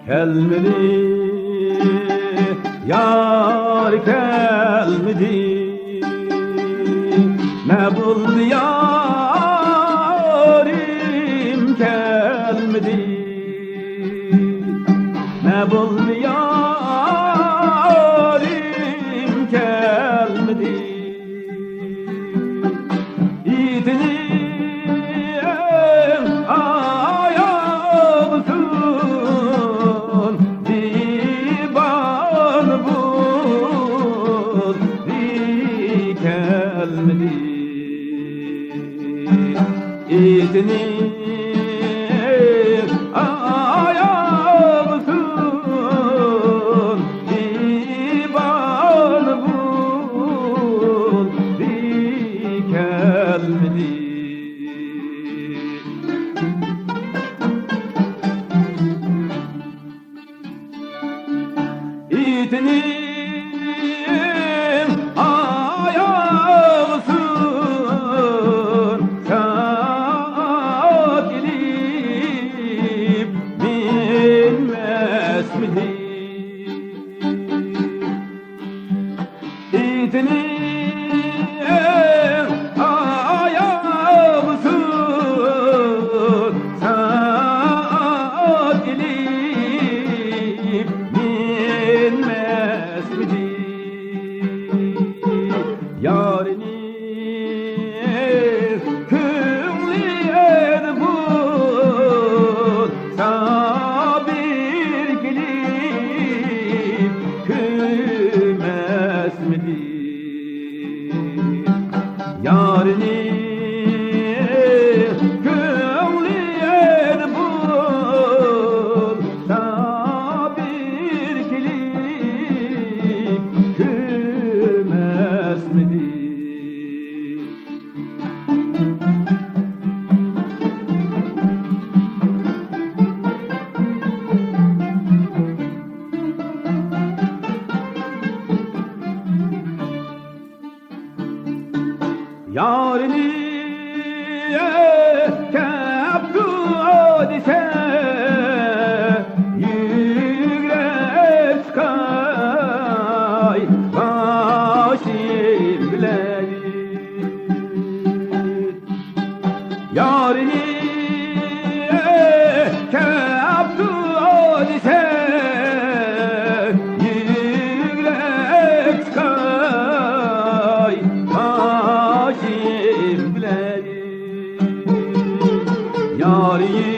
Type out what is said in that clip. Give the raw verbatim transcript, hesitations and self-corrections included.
كەلمىدى، يار كەلمىدى. نە بولدى يارىم كەلمىدى. نە بولدى يارىم كەلمىدى. ئېتىنىڭ ئاياغى سۇن دىۋانە بولدى كەلمىدى. ئېتىنىڭ ئاياغى سۇن دىۋانە بولدى كەلمىدى. ئېتىنىڭ ئاياغى سۇن سائەت ئېلىپ مىنمەسمىدى. ئېتىنىڭ ئاياغى سۇن سائەت ئېلىپ مىنمەسمىدى. يارىنىڭ كۆڭلى ئەدە بولسا بىر كېلىپ كۆرمەسمىدى. يارىنىڭ كۆڭلى ئەدە بولسا بىر كېلىپ كۆرمەسمىدى. يارىنى كەپتۇ دېسە، يۈگرەپ چىقاي باشىم بىلەن. يارىنى كەپتۇ دېسە، يۈگرەپ چىقاي باشىم بىلەن. يارىنى